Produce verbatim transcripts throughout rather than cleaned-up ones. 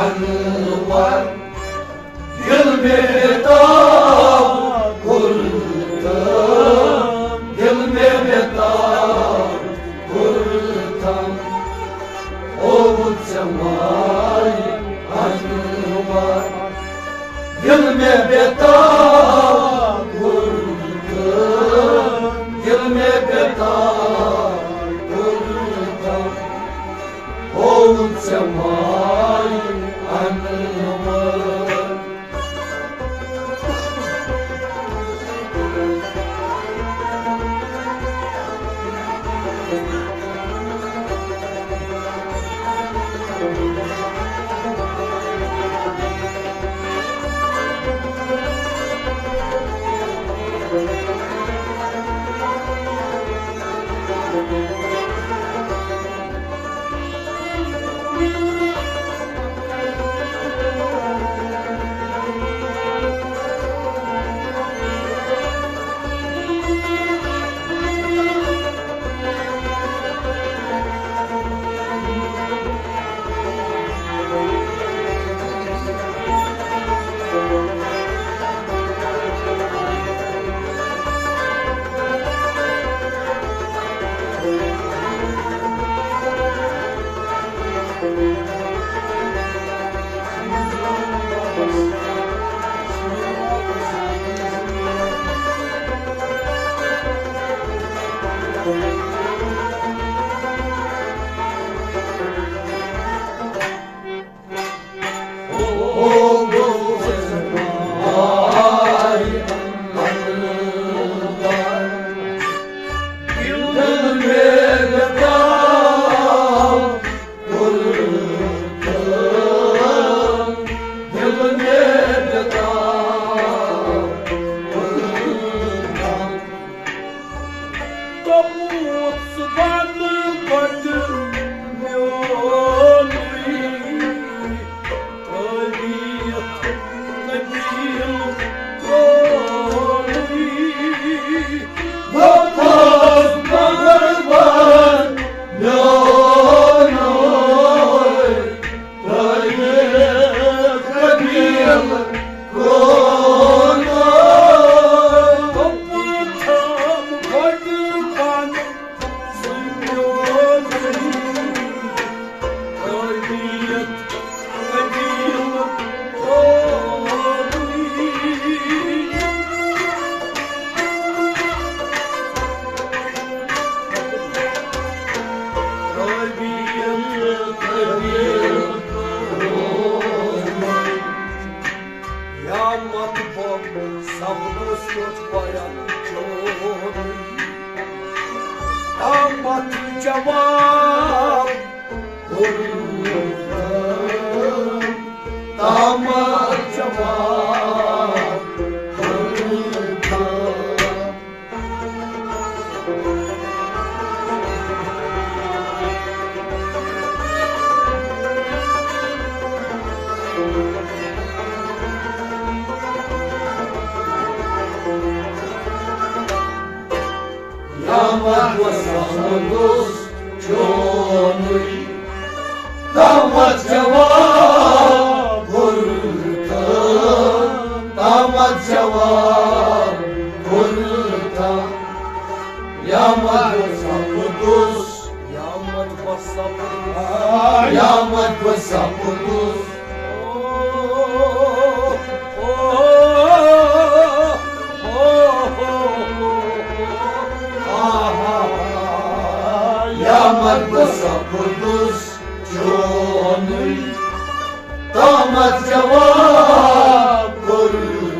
انور، دل میں بیتاب گل تھم، دل میں بیتاب گل تھم، ہووُت ژےٚ مایہِ انور۔ دل میں بیتاب گل تھم، دل میں بیتاب گل تھم، ہووُت ژےٚ مایہِ انور۔ یا مت بوب سپدُس کیُتھ بیان چون، تامتھ جواب کوٚرُن، تامتھ جواب کوٚرُن۔ یا مت وسمدُس چونُے، تامتھ جواب کوٚرُن، تامتھ جواب کوٚرُن۔ یا مت وسمدُس، یا مت وسمدُس، یا مت وسمدُس۔ یا مت وسمدُس چونُے، تامتھ جواب کوٚرُن،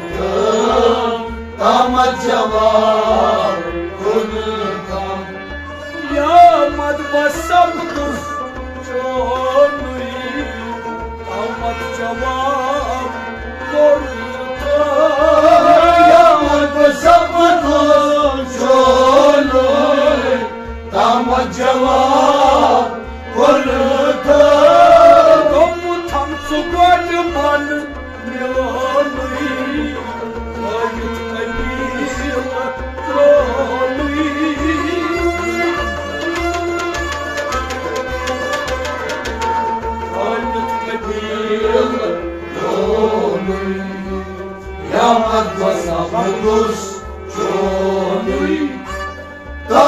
تامتھ جواب کوٚرُن۔ یا مت وسمدُس چونُے، تامتھ جواب کوٚرُن۔ یا مت وسمدُس چونُے، تامتھ جواب کوٚرُن۔ گوٚمُت ہم ژٕ گۄڈٕ بۄنہٕ میونُے، ترٲوِتھ قبیلہٕ ترٛونُے۔ ترٲوِتھ قبیلہٕ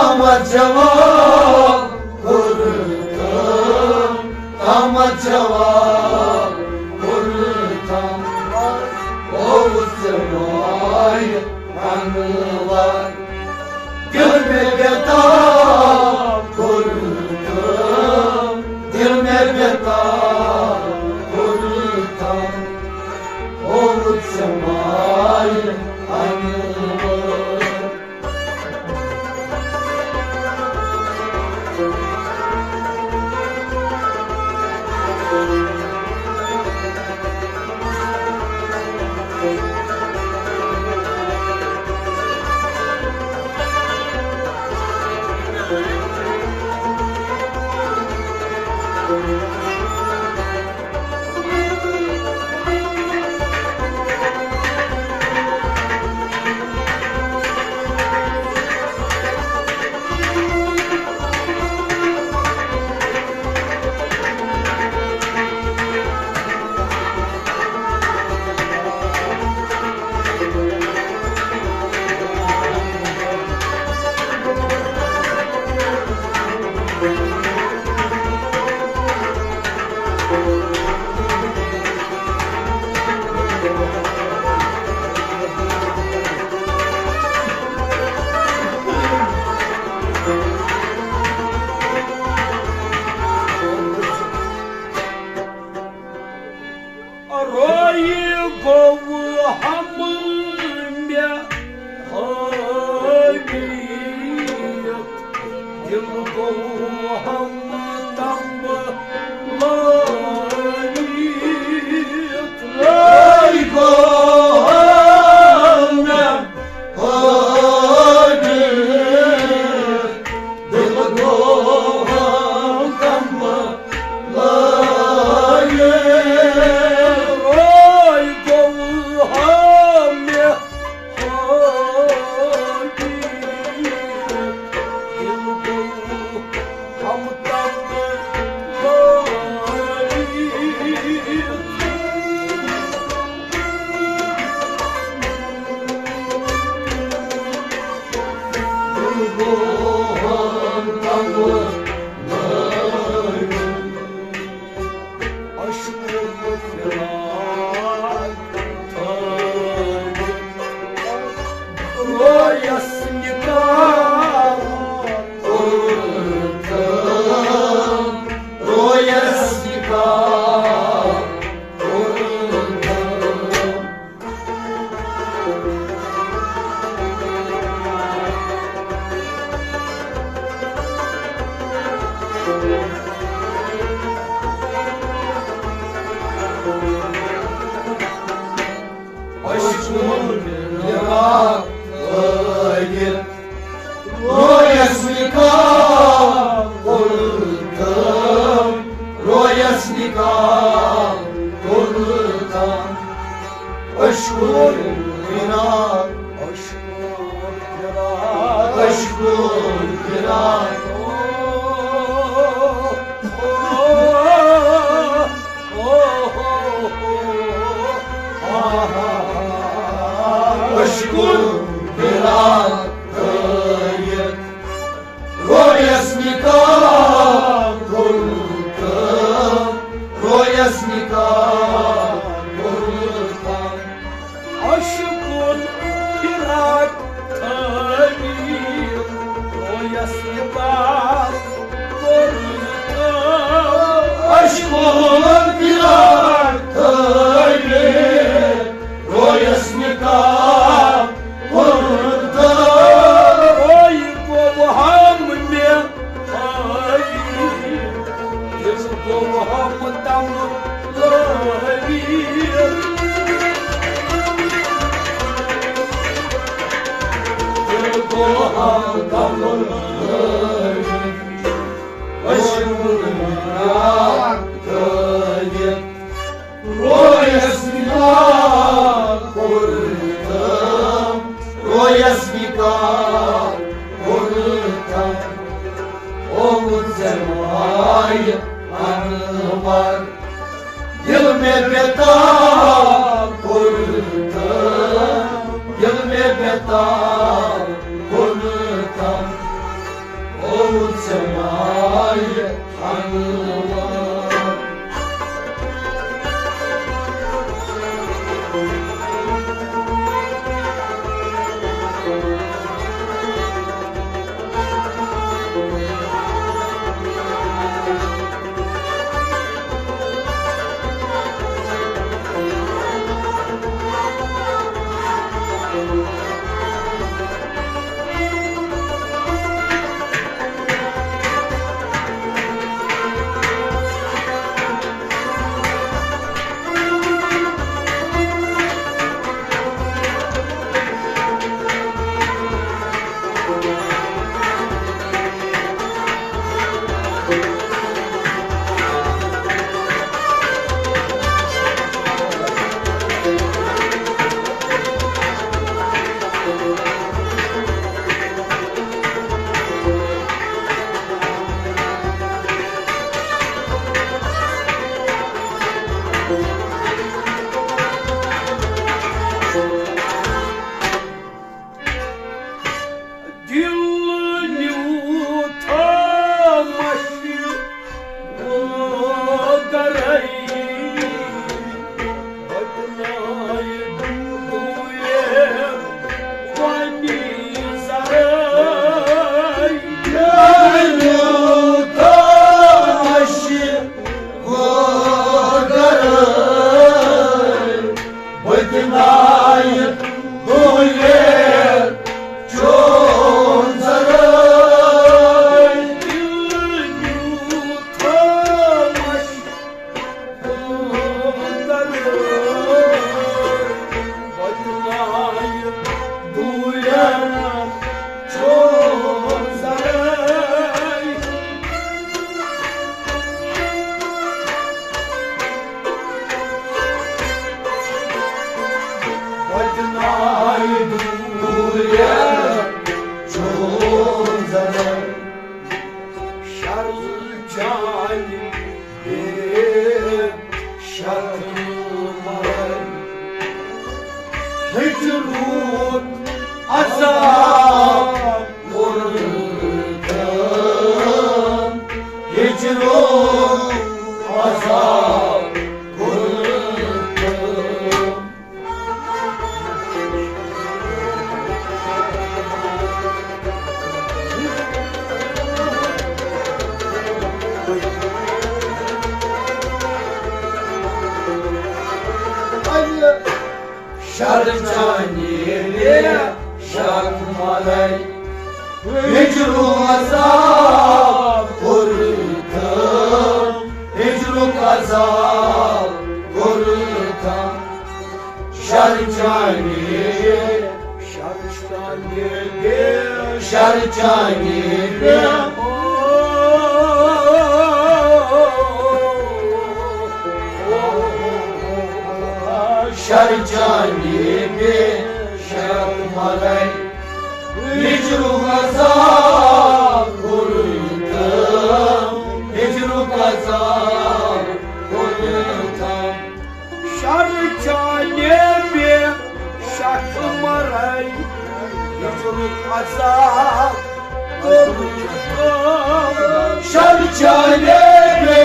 تامَتھ جواب کوٚرتھم، تامَتھ جواب کوٚرتھم، اوس ژےٚ مایہِ انور۔ دل مےٚ بے تاب کوٚرتھم، دل مےٚ بے تاب کوٚرتھم، اوس ژےٚ مایہِ انور۔ روے گوٚو ہم مےٚ حٲوِتھ، دِل گوٚو ہم تمبہٕ لٲوِتھ۔ روے گوٚو ہم مےٚ حٲوِتھ، دِل گوٚو ہم تمبہٕ لٲگِتھ۔ روے گوٚو ہم مےٚ حٲوِتھ، دِل گوٚو ہم تمبہٕ لٲگِتھ۔ اشکن فراق لٲگِتھ، رویس نکاح کوٚرتم، رویس نکاح کوٚرتم۔ اشکن فراق، اشکن فراق، اشکن فراق۔ اشکن فراق تھٲیِتھ، رویس نکاح کوٚرتم، رویس نکاح کوٚرتم۔ اشکن فراق تھٲوِتھ، رویس نکاح کوٚرتم۔ اشکن فراق تھٲوِتھ، رویس نکاح کوٚرتم۔ روے گوٚو ہم مےٚ حٲوِتھ، دِل گوٚو ہم تمبہٕ لٲوِتھ۔ دِل گوٚو ہم تمبہٕ لٲوِتھ۔ اشکن فراق تھٲوِتھ، رویس نکاح کوٚرتم، رویس نکاح کوٚرتم۔ اومُت ژےٚ مایہِ انور، دِل مےٚ بے تاب کوٚرتم، دِل مےٚ بے تاب کوٚرتم۔ ژےٚ مایہِ انوار۔ دل نیوٗ تھامش وۄدرٲے، بدلٲے دوٗرٮ۪ن وۄنۍ زرٲے۔ دل نیوٗ تھامش وۄدرٲے، بدلٲے دوٗرٮ۪ن چون زرٲے۔ دل نیوٗ تھامش وۄدرٲے، بدلٲے دوٗرٮ۪ن چون زرٲے۔ وۄدنایہِ دوٗرٮ۪ن چون زرن۔ شرٕ چانہِ بے شرمن۔ ہجرُک عذاب کوٚرتم، ہجرُک عذاب کوٚرتم۔ شر چانی بے شک ملے، ہجرُک عذاب کوٚرتم، ہجرُک عذاب کوٚرتم۔ شر چانی بے، شر چانی بے، شر چانی بے۔ شر چانی بے شک ملے، ہجرُک عذاب کوٚرتم، ہجرُک عذاب کوٚرتم۔ شر چانی بے شک ملے، ہجرُک عذاب کوٚرتم۔ شر چانی بے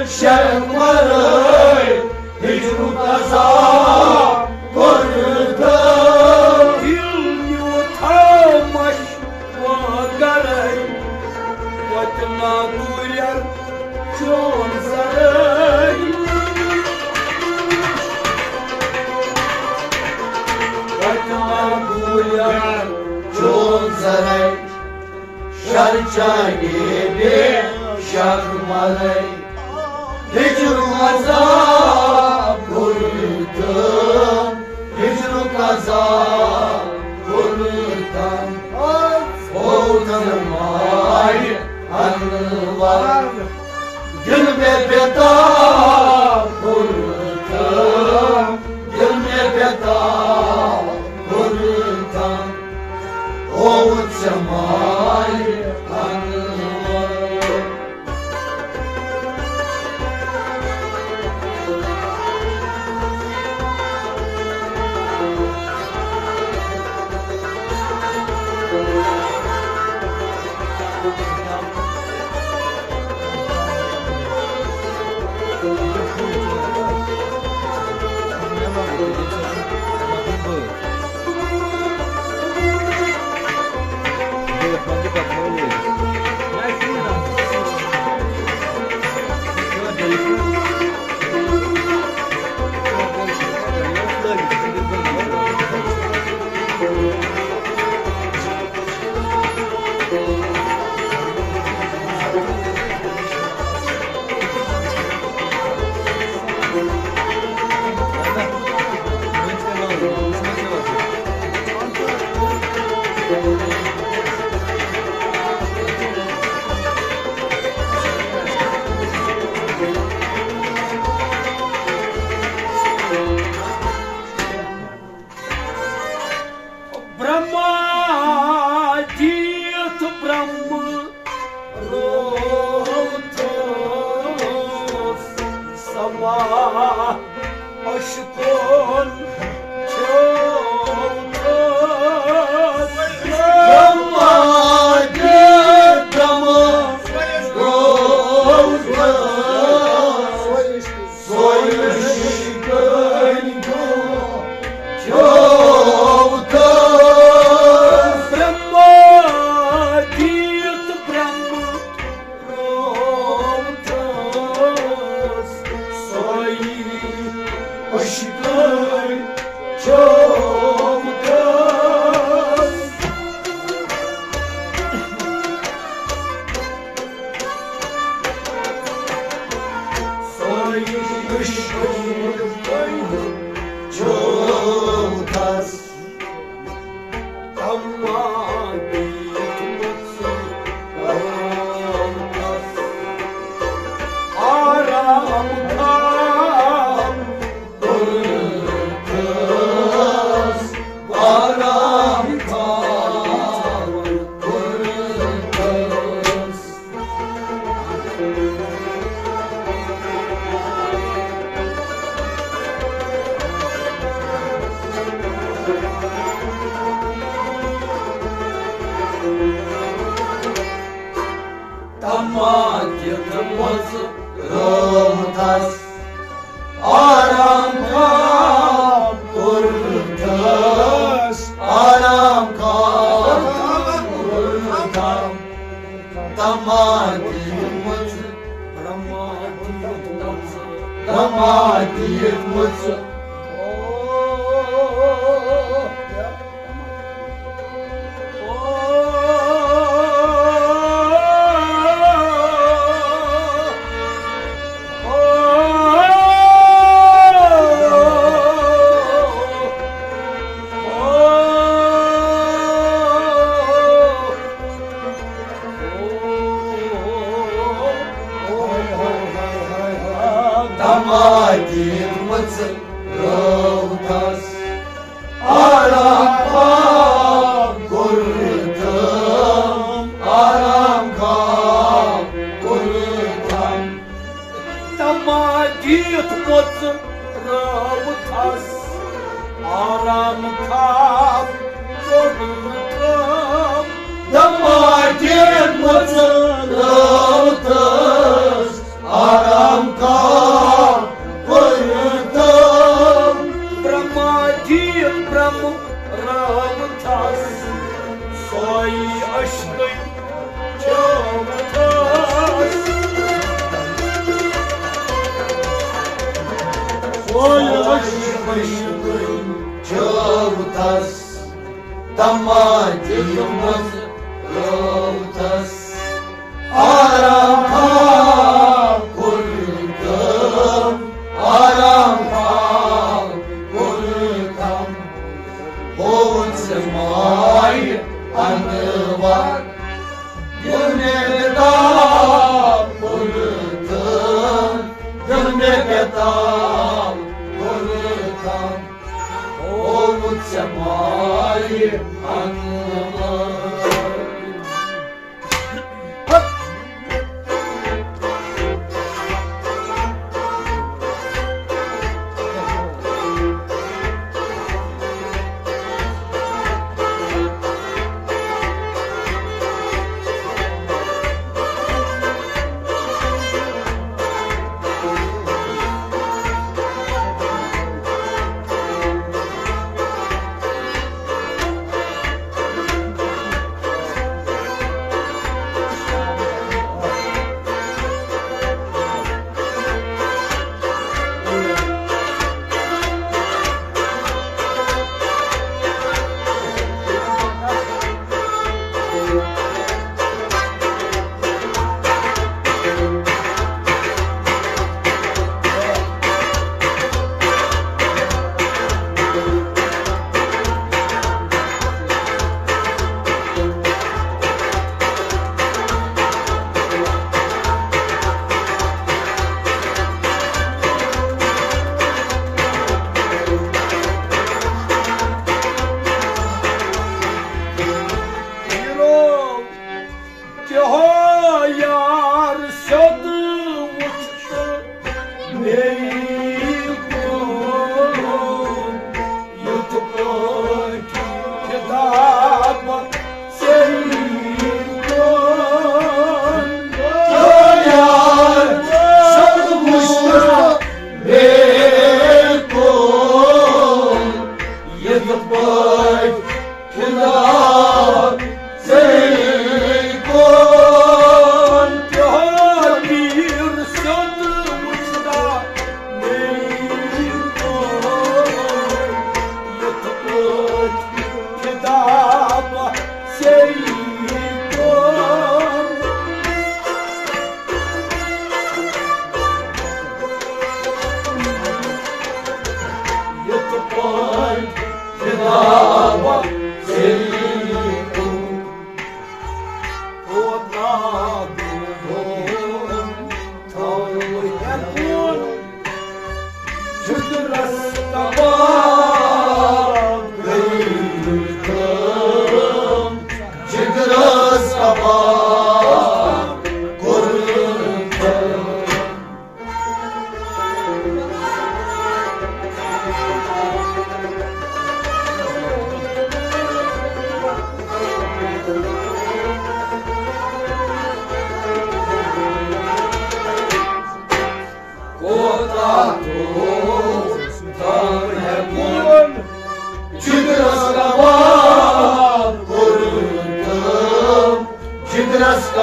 شک ملے، ہجرُک عذاب کوٚرتم۔ دل نیوٗ تھامش وۄدرٲے، وۄدنا دوٗرٮ۪ن چون زرٲے۔ وۄدنا دوٗرٮ۪ن چون زرٲے۔ شر چانی بے شک ملے، ہجرُک عذاب کوٚرتم، ہجرُک عذاب کوٚرتم۔ ہوتم مایہِ انوار، دل مےٚ بے تاب کوٚرتم، دل مےٚ بے تاب کوٚرتم۔ ہووُتھ ژےٚ مایہِ انوار۔ تما دِژمٕژ رٲوتھس آرام کم کوٚرتھس، آرام کم کوٚرتھم۔ تما دِژمٕژ، تما دِژمٕژ۔ تما دِژمٕژ رٲوتھس آرام کم کوٚرتھم، آرام کم کوٚرتھم۔ تما دِژمٕژ رٲوتھس آرام کم کوٚرتھم۔ تما دِژمٕژ رٲوتھس آرام کم کوٚرتھم۔ برہما جی برہم رٲوتھس سۄے عشقٕچ چٲوتھس۔ سۄے عشقٕچ چٲوتھس۔ تما دِژمٕژ رٲوتھس آرام کم کوٚرتھم، آرام کم کوٚرتھم۔ ہووُن ژےٚ مایہِ انوار، دیُن مےٚ بےتاب کوٚرتھم، دیُن مےٚ بےتاب کوٚرتھم۔ ہووُن ژےٚ مایہِ انوار۔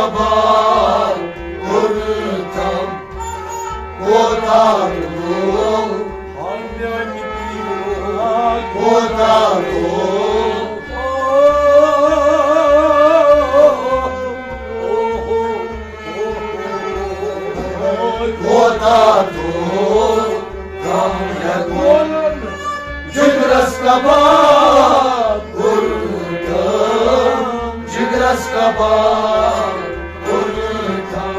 آباد کوٚرتھم، کوتاہ روو، کوتاہ روو، کوتاہ روو، کم ہیکون جگرس کباب کوٚرتھم، جگرس کباب کوٚرتھم۔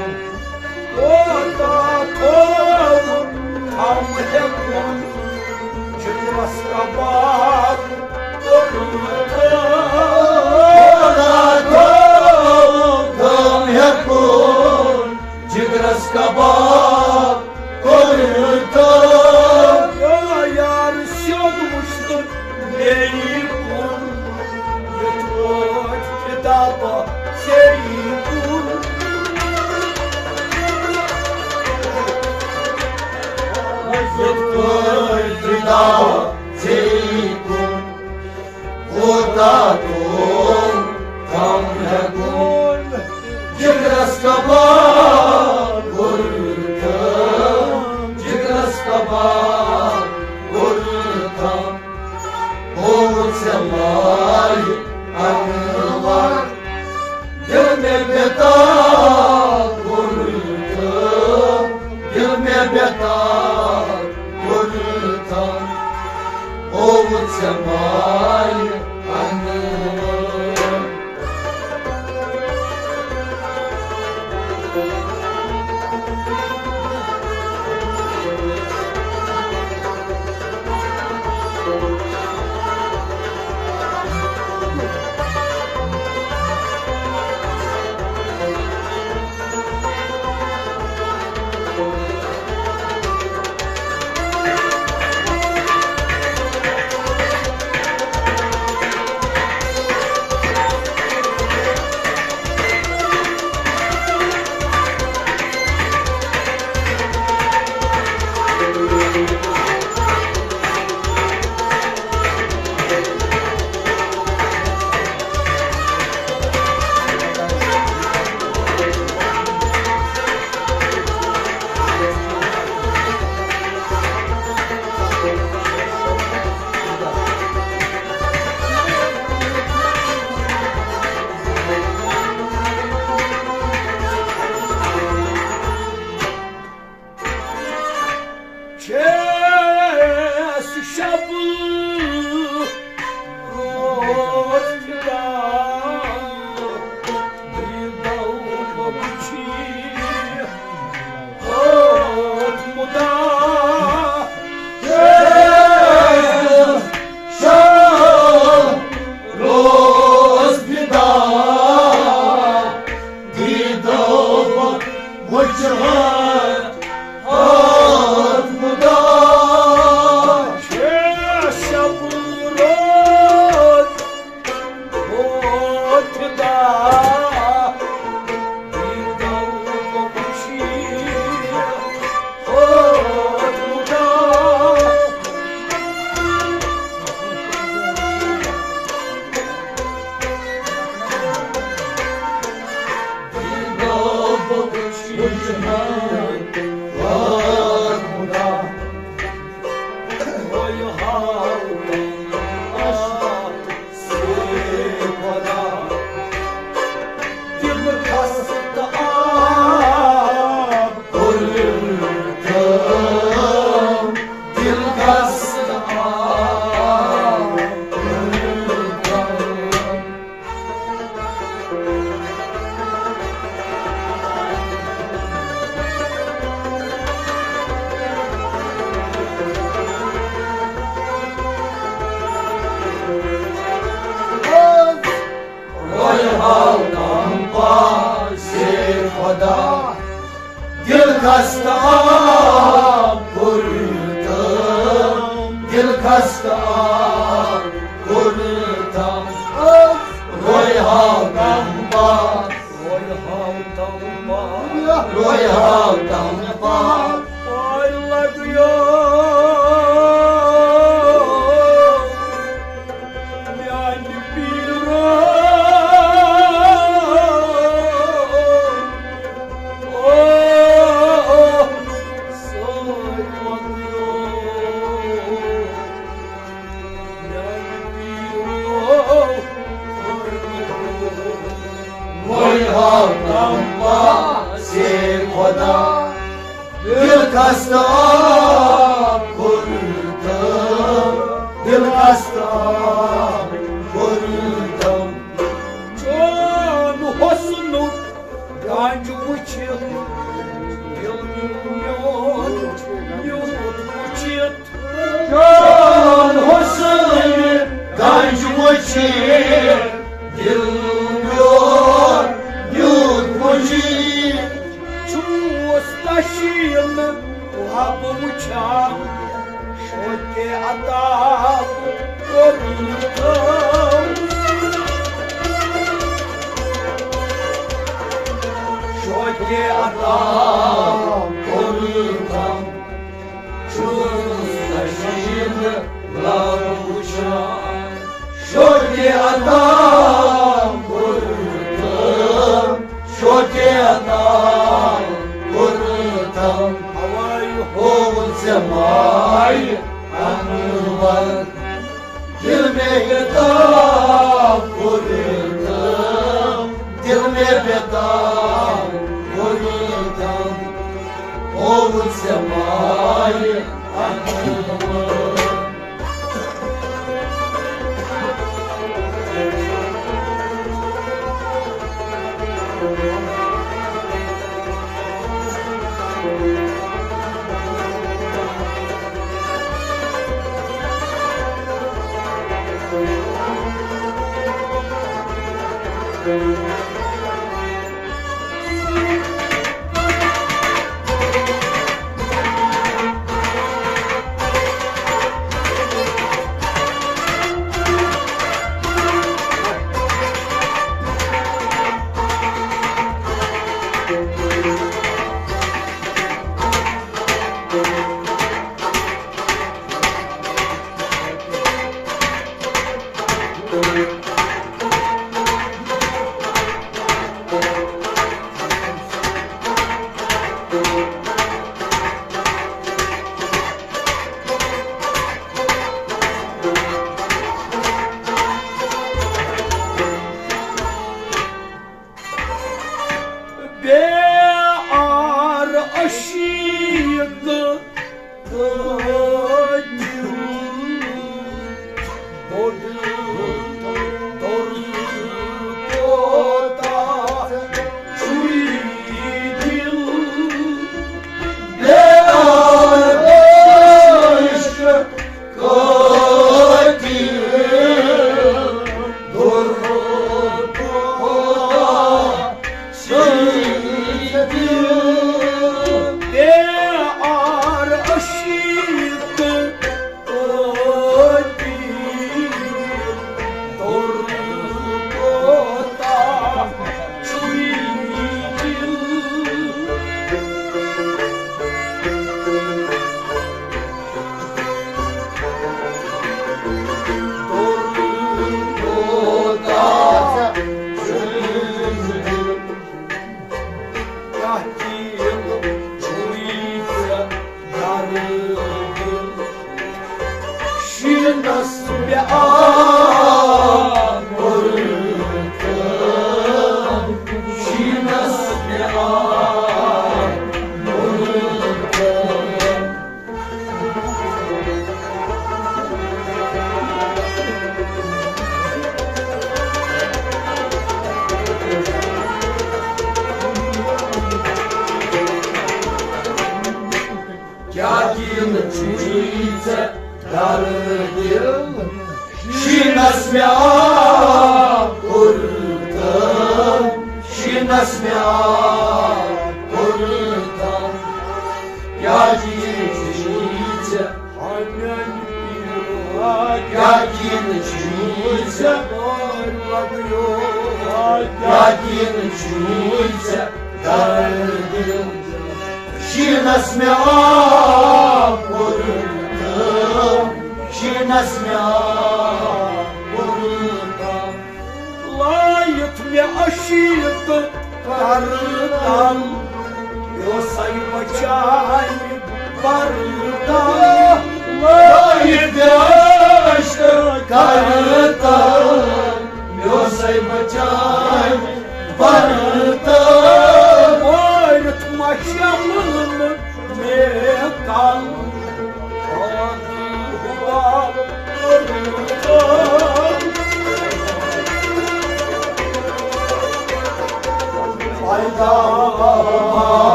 کوتاہ تھوٚو کم ہیکون جگرس کباب کوٚرتھم۔ کوتاہ تھوٚو کم ہیکون جگرس کباب کوٚرتھم۔ یا یار سیوٚد وُچھتہٕ بیٚیہِ کُن، یِتھ پٲٹھۍ فدا بہٕ ژیٚے کُن۔ یِتھ پٲٹھۍ فدا بہٕ ژیٚے کُن۔ کوتاہ تھوٚو کم ہیکون جگرس کباب کوٚرتھم، جگرس کباب کوٚرتھم۔ ہووُتھ ژےٚ مایہِ انوار، دِل مےٚ بے تاب کوٚرتھم، دِل مےٚ بے تاب کوٚرتھم۔ ہووُتھ ژےٚ مایہِ انوار۔ چھس شب روز فدا، دیدو وچھی ہوت مدا۔ چھس شب روز فدا، دیدو وچھان ہوت مدا۔ چھس شب روز ہوت فدا، دیدو وچھی ہوت مدا۔ رویہو تم پاسے خدا، دل خستہ آب کوٚر تم، دل خستہ آب کوٚر تم۔ رویہو تم پاس، رویہو تم پاس، رویہو تم پاس۔ پاے لگیو میانہِ پیٖرو۔ سے خدا، دل خستہ کوٚرتم، دل خستہ کوٚرتم۔ چون حسنُک گنج وٕچھِتھ، دل میون نیوٗر وٕچھِتھ۔ چون حسن گنج وٕچھِتھ، دل میون نیوٗر وٕچھِتھ۔ چھُس نشیٖن وَب وٕچھان، شوقِ عطا کوٚرُن کم۔ شوقِ عطا کوٚرُن کم۔ چھُس نشیٖن لب وٕچھان، شوقِ عطا کوٚرُن کم۔ شوقِ عطا کوٚرُن کم۔ ہووُن ژےٚ مایہِ انور۔ دل مےٚ بےتاب کوٚرتم، دل مےٚ بےتاب کوٚرتم۔ ہووُن ژےٚ مایہِ انور۔ بے عار عشیق قٲدِل بوٚڑ توٚر کوتاہ چھُے دِل۔ بے عار عشق قٲدِل بوٚڑ کوتاہ چھُے دِل۔ بے عار عشیق قٲدِل توٚر کوتاہ چھُے دِل۔ توٚر کوتاہ چھُے دِل۔ کیٛاہ تیٖل چھُے ژےٚ درٕ دِل؟ شیٖنس مےٚ آب کوٚرُتھ، شیٖنس مےٚ آب کوٚرُتھ۔ کیٛاہ دِل چھُے ژےٚ درٕ دِل؟ شیٖنس مےٚ آب کوٚرتم، شیٖنس مےٚ آب کوٚرتم۔ کیٛاہ دِل چھُے ژےٚ؟ کیٛاہ دِل چھُے ژےٚ؟ کیٛاہ دِل چھُے ژےٚ؟ درٕ دِل۔ شیٖنس مےٚ آب کوٚرتم، شیٖنس مےٚ آب کوٚرتم۔ لایِتھ مےٚ عشیٖق کرتم، مےٚ اوسَے بچاے برتم۔ لایِتھ مےٚ عشیٖق کرتم، مےٚ اوسَے بچاے برتم۔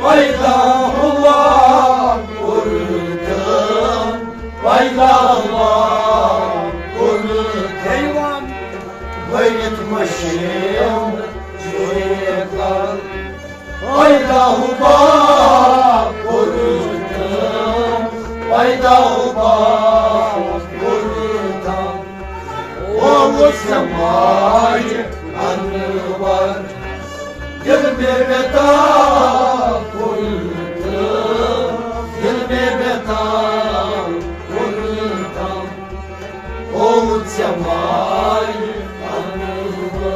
پیدا ہوا کرتا، پیدا ہوا کرتا، ؤنِتھ مشیٖن پیدا ہوا کرتا، پیدا ہوا کرتا۔ او سماج انور، دل میں بیتا کن، دل میں بیتا کن، او سماج انور۔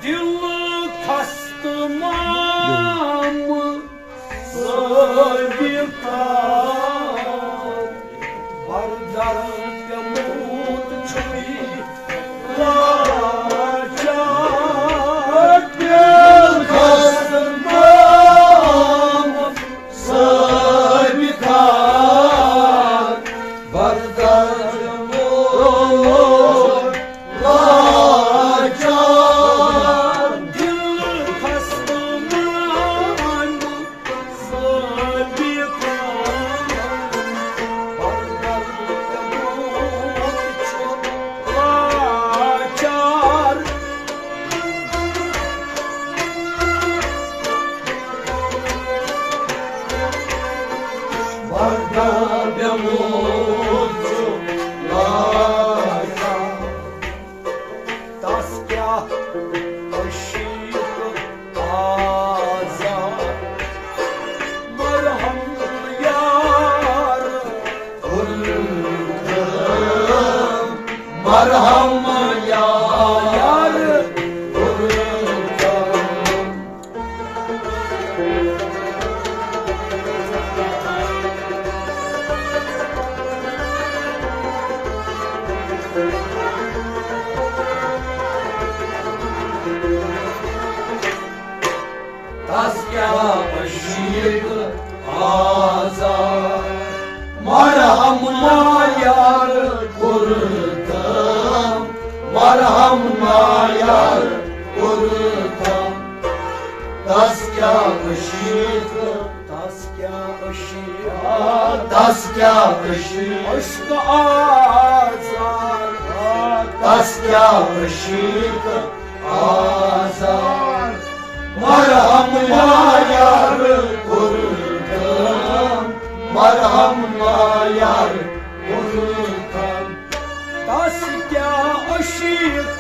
دل خستہٕ مام ثٲبِت بردر پیوٚمُت چھُے لاچار۔ دل خستہٕ مام ثٲبِت بردر پیوٚمُت لاچار۔ دل خستہٕ مام تس کیٛاہ عشیٖق آزار، مرحم یار، مرحم یار۔ تس کیٛاہ عشیٖق آزار، مرحم نا یار کوٚرتم، مرحم نا یار کوٚرتم۔ تس کیٛاہ عشیٖق، تس کیٛاہ عشیٖق، تس کیٛاہ عشیٖق، عشق آزار۔ تس کیٛاہ عشیٖق آزار، مرحم نا یار کوٚرتم، مرحم نا یار کوٚرتم۔ تس کیٛاہ عشیٖق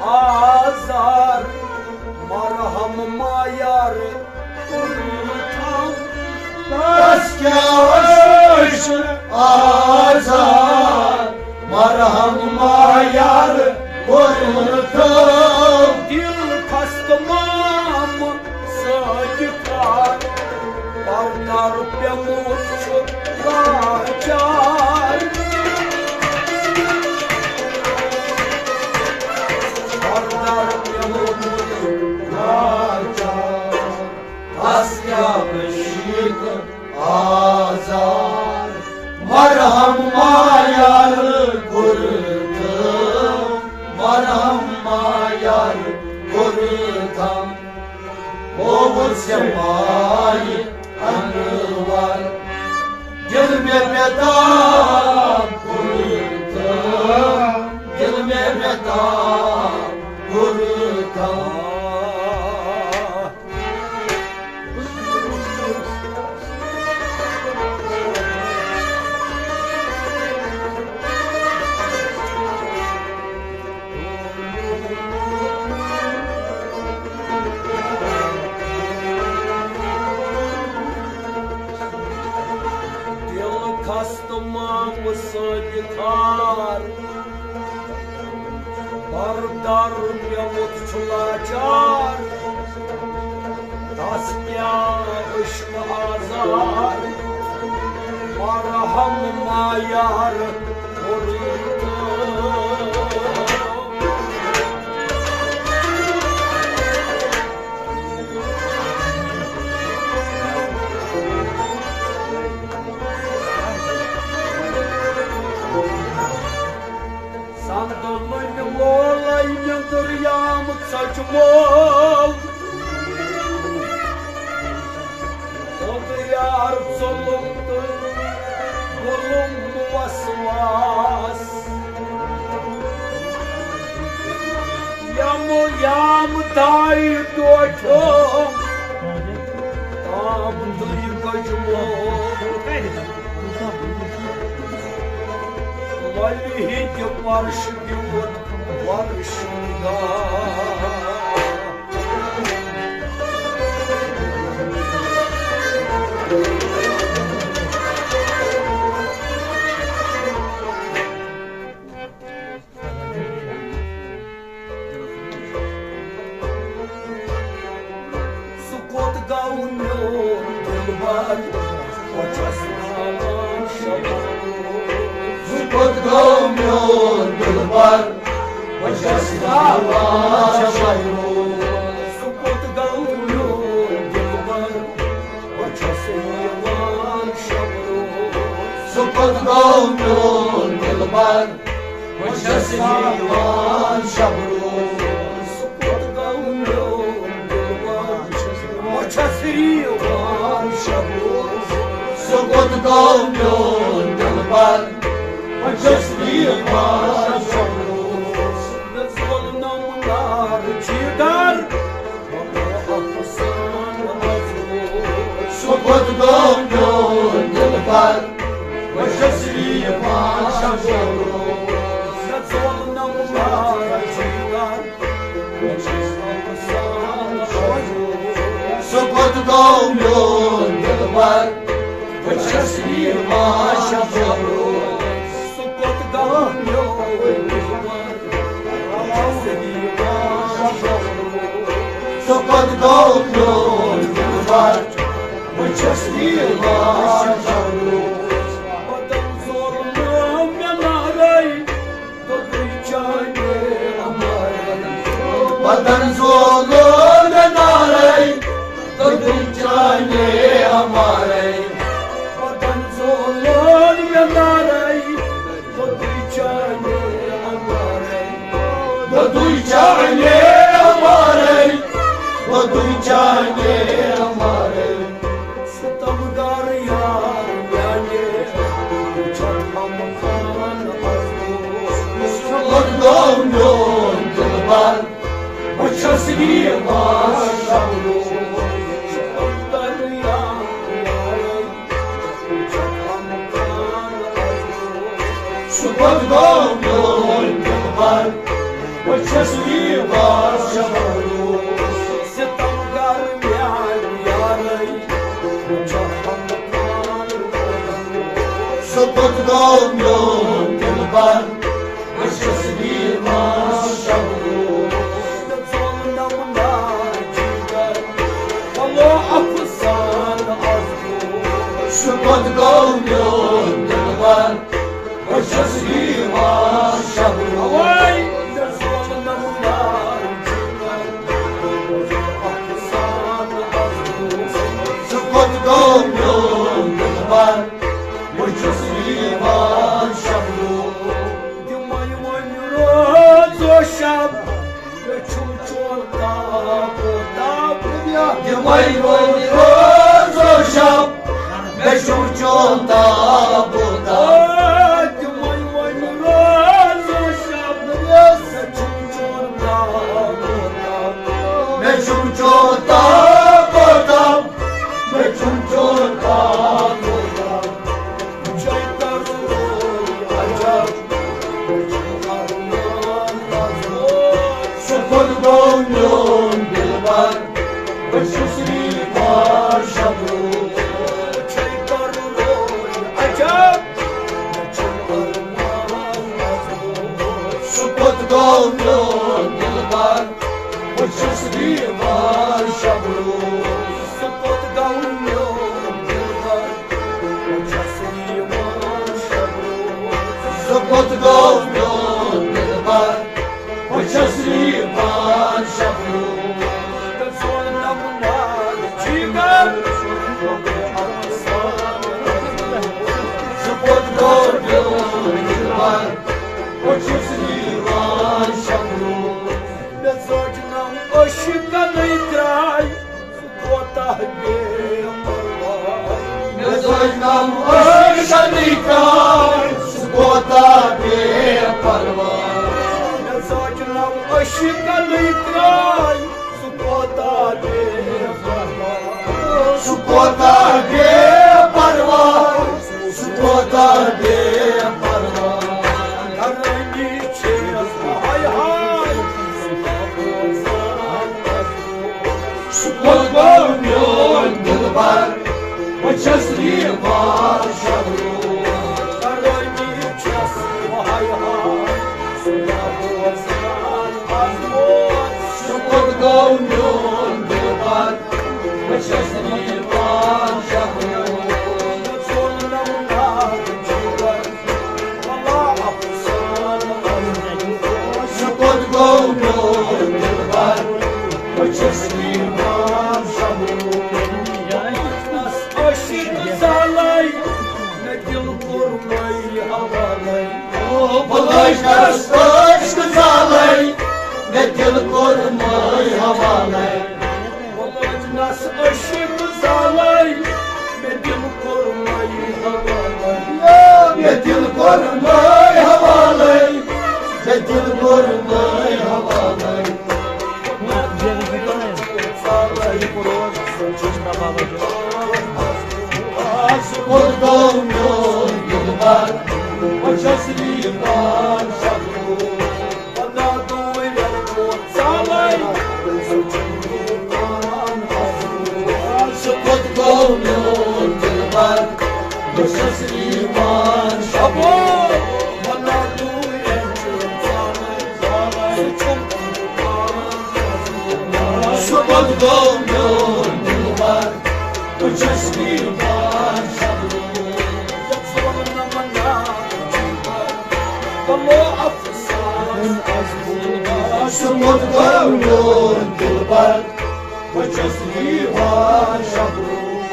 آزار، مرحم نا یار کوٚرتم۔ تس کیٛاہ عشیٖق آزار، مرحم نا یار کوٚرتم۔ دل خستہٕ مام ثٲبِت بردر پیوٚمُت چھُ لاچار۔ بردر پیوٚمُت چھُ لاچار۔ تس کیٛاہ عشیٖق آزار، مرحم نا یار کوٚرتم، مرحم نا یار کوٚرتم۔ او سماج انور، دل میں تاب کوٚر تہٕ دِل مےٚ مےٚ تاب کوٚر تہٕ۔ دِل خستہٕ مامہٕ سٕنٛدِ خار، بردر پیوٚمُت چھُ لاچار۔ تس کیٛاہ عشق آزار، مرہم ما یار کوٚر۔ سندُن مٔنٛدۍ مولے نیٚنٛدٕر یام ژۄچہِ مول۔ اوٚنٛدٕ یار ظُلُم تہٕ گوٚلُم وسواس۔ یمہٕ یام دایہِ ٹوٹھیو تام تُلہِ گجمو۔ لۄلہِ ہٕنٛدِ پرش بیوٗٹھ ورش گاہ۔ سُہ کوٚت گوٚو میون دِلبر؟ بہٕ چھَس نالان شبنم۔ سُہ کوٚت گوٚو میون دِلبر؟ بہٕ چھَس نالان شبنم۔ سُہ کوٚت گوٚو میون دِلبر؟ بہٕ چھَس یِوان شبنم۔ سُہ کوٚت گوٚو میون دِلبر؟ بہٕ چھَس یِوان شبنم۔ سُہ کوٚت گوٚو میون دِلبر؟ بہٕ چھَس یِوان شبنم۔ سُہ کوٚت گوٚو میون دِلبر؟ بہٕ چھَس یِوان شبنم۔ مےٚ زول نمنار جگر۔ سُہ کوٚت گوٚو میون دِلبر؟ بہٕ چھَس یِوان شبنم۔ سُہ کوٚت گوٚو میون دِلبر؟ بہٕ چھَس یِوان شبنم۔ سُہ کوٚت گوٚو میون دِلبر؟ سُہ کوٚت گوٚو میون دِلبر؟ بہٕ چھَس یِوان شبنم۔ بدن زول مےٚ نارے، دوٚدُے چانے اَمارے۔ بدن زول مےٚ نارے، دوٚدُے چانے اَمارے۔ بدن زول مےٚ نارے، دوٚدُے چانے اَمارے۔ دوٚدُے چانے اَمارے۔ دوٚدُے چانے اَمارے۔ ستمگار یار میانہِ، وٕچھتھ ہم خان ازمو۔ سُہ کوٚت گوٚو میون دِلبر؟ بہٕ چھَس یِوان شبنم۔ ستمگار یار میانہِ، وٕچھتھ ہم خان ازمو۔ سُہ کوٚت گوٚو میون دِلبر؟ بہٕ چھَس یِوان شبنم۔ ستمگار میانہِ یارے، سُہ کوٚت گوٚو میون دِلبر؟ بہٕ چھَس یِوان شبنم۔ سُہ کوٚت گوٚو میون دِلبر؟ بہٕ چھَس یِوان شبنم۔ سُہ کوٚت گوٚو میون دِلبر؟ بہٕ چھُس یِوان شبنم۔ تِمَے وۄنۍ روزو شب، مےٚ چھُم چون تاب و تاب۔ تِمَے وۄنۍ روزو شب، مےٚ چھُم چون تاب و چون پاک وۄتھان، چے ترُن روے عجب، مےٚ چھُ ارمان آز۔ سُہ کوٚت گوٚو میون دلبر، بہٕ چھُس نیٖمار شب روز۔ چے ترُن روے عجب، مےٚ چھُ ارمان آز۔ سُہ کوٚت گوٚو میون دلبر، بہٕ چھُس نیٖمار شب روز۔ سُہ کوٚت گوٚو میون دلبر؟ بہٕ چھُس نیٖمار شب روز۔ سُہ کوٚت گوٚو میون دلبر؟ بہٕ چھُس نیٖمار شب روز۔ تہٕ ژوٚل نمنار جگر۔ سُہ کوٚت گوٚو میون دلبر؟ بہٕ چھُس نیٖمار شب روز۔ مےٚ ژٔج نم عشقنٕے ترٛاے، سُہ کوتاہ بے پرواے۔ مےٚ ژٔج نم عشقنٕے ترٛاے، سُہ کوتاہ بے پرواے۔ مےٚ ژٔج نم عشقنٕے ترٛاے، سُہ کوتاہ بے پرواے۔ سُہ کوتاہ بے پرواے، سُہ کوتاہ بے پرواے۔ کرٲنی چھیٚس ہاے ہاے، سُہ کوٚت گوٚو میون دلبر؟ بہٕ چھُس نیٖمار شب روز۔ کرٲنی چھیٚس ہاے ہاے، سُہ کوٚت گوٚو میون دلبر؟ بہٕ چھُس نیٖمار شب روز۔ سُہ کوٚت گوٚو میون دلبر؟ بہٕ چھُس نیٖمار شب روز۔ عاشق زالے، مےٚ دل کوٚرمَے حوالے۔ او بہٕ لٔجنَس عشق زالے، مےٚ دل کوٚرمَے حوالے۔ بہٕ لٔجنَس عشق زالے، مےٚ دل کوٚرمَے حوالے۔ مےٚ دل کوٚرمَے حوالے، مےٚ دل کوٚرمَے حوالے۔ سُہ کوٚت گوٚو میون دلبر؟ بہٕ چھُس نیٖمار شب روز۔ سُہ کوٚت گوٚو میون دلبر؟ بہٕ چھُس نیٖمار شب روز۔ سُہ کوٚت گوٚو میون دلبر؟ بہٕ چھُس نیٖمار شب روز۔ سُہ کوٚت گوٚو میون دلبر؟ بہٕ چھُس نیٖمار شب روز۔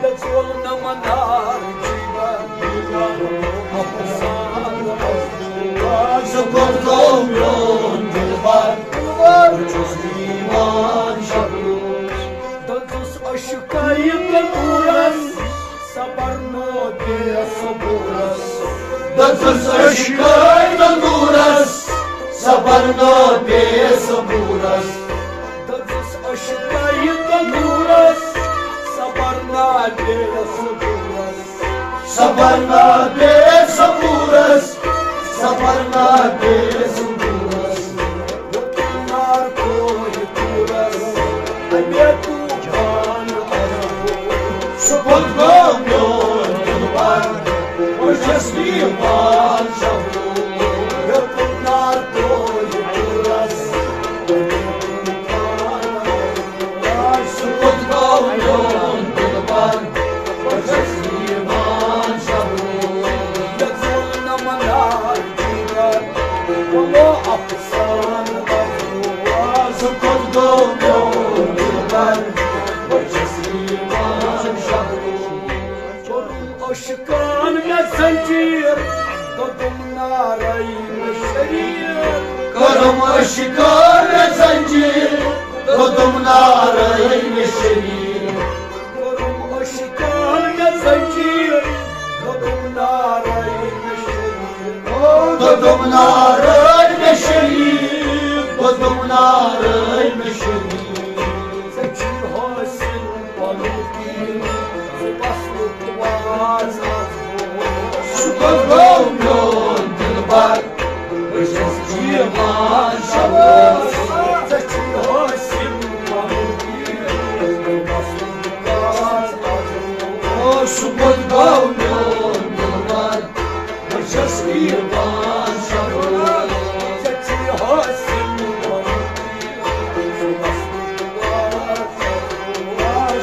مےٚ ژوٚل نہٕ منار جگر۔ سُہ کوٚت گوٚو میون دلبر؟ بہٕ چھُس نیٖمار شب روز۔ دٔژٕس عشقے تندورس، صبر نو بے صبورس۔ دٔژٕس عشقے تندورس، صبر نو بے صبورس۔ دٔژٕس عشقے تندورس، صبر نو بے صبورس۔ صبر نو بے صبورس، صبر نو بے صبورس۔ نار کوہہِ طورس، اَمے طوفان سُہ کوٚت گوٚو میون دلبر؟ بہٕ چھُس نیٖمار شب روز۔ مےٚ کوٚر نار کوہہِ طورس، اَمے طوفان سُہ کوٚت گوٚو میون دلبر؟ بہٕ چھُس نیٖمار شب روز۔ مےٚ ژوٚل نہٕ منار جگر، بہٕ گوٚو افسانہٕ۔ سُہ کوٚت گوٚو میون دلبر؟ بہٕ چھُس نیٖمار شب روز۔ کوٚرُم عشقن مےٚ زنجیر، دوٚدُم نارے مےٚ شریٖر۔ کوٚرُم عشقن مےٚ زنجیر، دوٚدُم نارے مےٚ شریٖر۔ کوٚرُم عشقن مےٚ زنجیر، دوٚدُم نارے مےٚ شریٖر۔ دوٚدُم نارے مےٚ شریٖر، دوٚدُم نارے مےٚ شریٖر۔ ژےٚ چھی حٲصِل پنُن تیٖر۔ سُہ کوٚت گوٚو میون دِلبر؟ بہٕ چھَس یِوان شبنم۔ ژےٚ چھُے حٲصِل پنُن یہِ۔ سُہ کوٚت گوٚو میون دِلبر؟ بہٕ چھَس یِوان شبنم۔ ژےٚ چھُے حٲصِل پنُن یہِ۔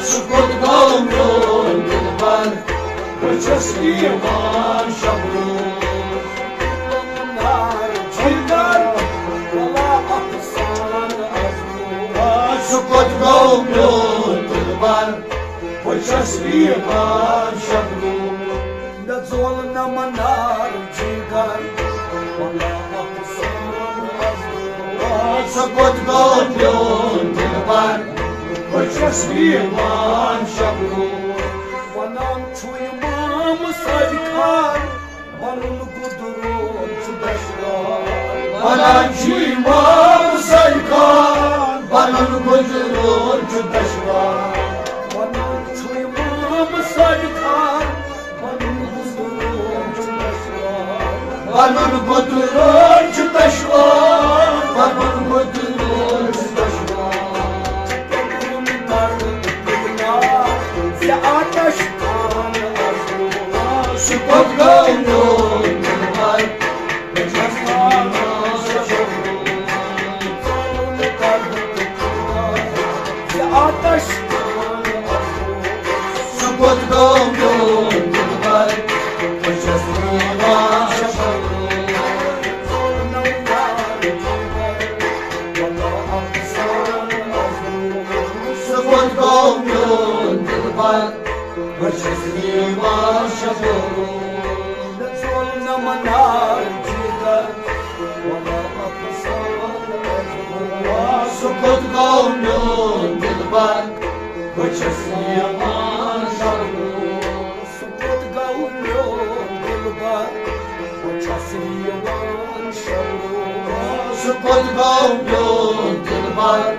سُہ کوٚت گوٚو میون دِلبر؟ بہٕ چھَس یِوان شبنم۔ سُہ کوٚت گوٚو میون دِلبر؟ بہٕ چھَس یِوان شبنم۔ مےٚ زول نہ منار جگر، سُہ کوٚت گوٚو میون دِلبر؟ بہٕ چھَس یِوان شبنم۔ ونان چھُ امام صٲبِ خان، پنُن گُدرون چھُ دشوار۔ ونان چھُ امام صٲبِ خان، پنُن گُدرون چھُ دشوار۔ ونان چھُ امام صٲبِ خان، پنُن گُدرون چھُ دشوار۔ پنُن گُدرون چھُ دشوار، پنُن گُدرون چھُ دشوار۔ پنُن درد دُنیا زِ آتش خان ازمو۔ سُہ کوٚت گوٚو میون دِلبر؟ بہٕ چھَس یِوان شبنم۔ پنُن درد دُنیا زِ آتش خان ازمو۔ سُہ کوٚت گوٚو میون دِلبر؟ بہٕ چھَس یِوان شبنم۔ سُہ کوٚت گوٚو میون دِلبر؟ بہٕ چھَس یِوان شبنم۔ مےٚ ژول نہ منار جگر، وَلہٕ اَفسانہٕ۔ سُہ کوٚت گوٚو میون دِلبر؟ بہٕ چھَس یِوان شبنم۔ سُہ کوٚت گوٚو میون دِلبر؟ بہٕ چھَس یِوان شبنم۔ سُہ کوٚت گوٚو میون دِلبر؟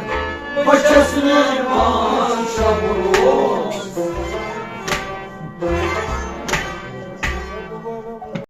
بہٕ چھَس یِوان شبنم۔